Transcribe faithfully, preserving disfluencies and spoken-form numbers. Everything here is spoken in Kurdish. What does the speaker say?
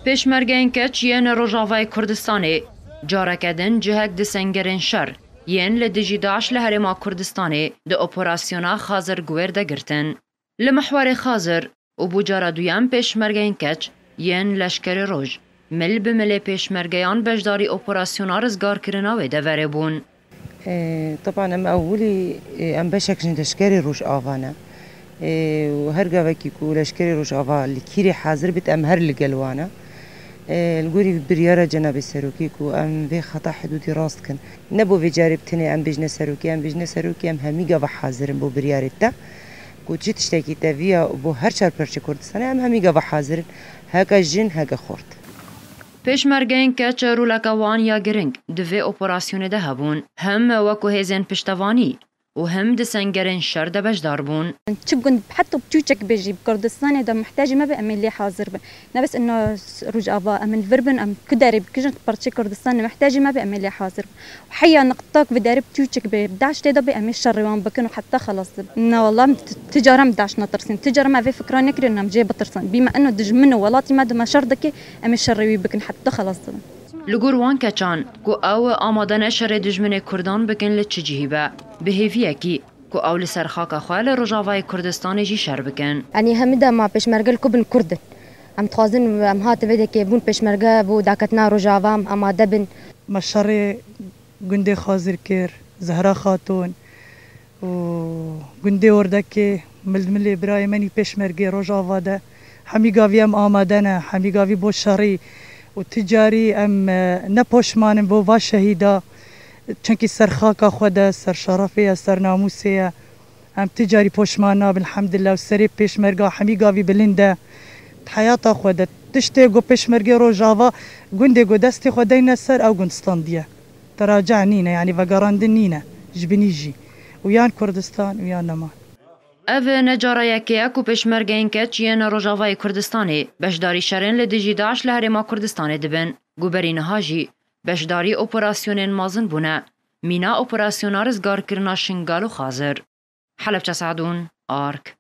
Pêşmergeyên keç yên Rojavayê Kurdistanê careke din cihek di sengerên şer yên li dijî DAIŞ li Herêma Kurdistanê di operasyona Xazir Guwêr de girtin. Li mihwarê Xazir û bû cara duyem pêşmergeyên keç yên Leşkerê Roj mil bi milê pêşmergeyan beşdarî operasyona rizgarkirina wê deverê bûn. E, teban em ewilî, e, em beşek ji leşkerê Rojava ne. E, û her gavekî ku leşkerê Rojava li kîrê hazir bit, em her li gel wan e. E, li gorî biryara Cenabê Serokê ku em vê xeta hidûdî rast kin. Ne bo vê carê bi tenê em bêjine Serokê, em bêjine Serokê, em hemî gava hazir in bo biryarê te. Ku çi tiştekî te viya bo her çar perçê Kurdistanê, em hemî gava hazir in. Heke jin, heke xort. Pêşmergeyên keç roleke wan ya giring di vê operasyonê de hebûn. Him wekû hêzên piştevanî û him di sengerên şer de beşdar bûn. Çi gund, heta çûçek bêjî bi Kurdistanê de mihtecî me be, em ê lê hazir bin. Ne bes ino Rojava, em ê li vir bin, em ku derê bikijin, parçeyê Kurdistanê mihtecî me be, em ê lê hazir bin. Heya niqtak bi derê bi çûçek be, bi DAIŞ tê de be, em ê şerê wan bikin û heta xelas dibin. Na wallah, em ti-, ti cara em DAIŞ netirsin. Ti cara em vê fikra nekirin, em jê bitirsin. Bî me ino dijmin û welatî me di me şer dike, em ê şerê wî bikin heta xelas dibin. Li gor wan keçan ku ew amade ne şerê dijminê Kurdan bikin li çi cihî be, bi hêviyekî ku ew li ser xaka xwe li Rojavayê Kurdistanê jî şer bikin. Yanî hemî dema pêşmerge li ku bin Kurd in. Em dixwazin em hatin vê dekê bûn pêşmerge bo daketina Rojava em amade bin. Me şerê gundê Xazir kir, Zehra Xatûn û gundê Werdekê, mil milê birayê menî pêşmergê Rojava de. Hemî gavî em amade ne, hemî gavî bo şerî û ti carî em, e, ne poşman in bo va şehîda. Çunkî ser xaka xwe de, ser şerefê ye, ser namûsê ye. Em ti carî poşman nabin, elhamdulillah, û serê pêşmerga hemî gavî bilind e. Di heyata xwe de tiştê ku pêşmergê Rojava gundê ku destê xwe deyne ser, ew gund standiye. Teraca nîne, yanî vegerandin nîne ji binî jî. Û yan Kurdistan û yan neman. Ev ne cara yekê ye ku pêşmergeyên keç yên Rojavayê Kurdistanê beşdarî şerên li dijî DAIŞ li Herêma Kurdistanê dibin. Ku berî niha jî beşdarî operasyonên mezin bûne, mîna operasyona rizgarkirina Şingal û Xazir. Helebçe Sadûn, Ark.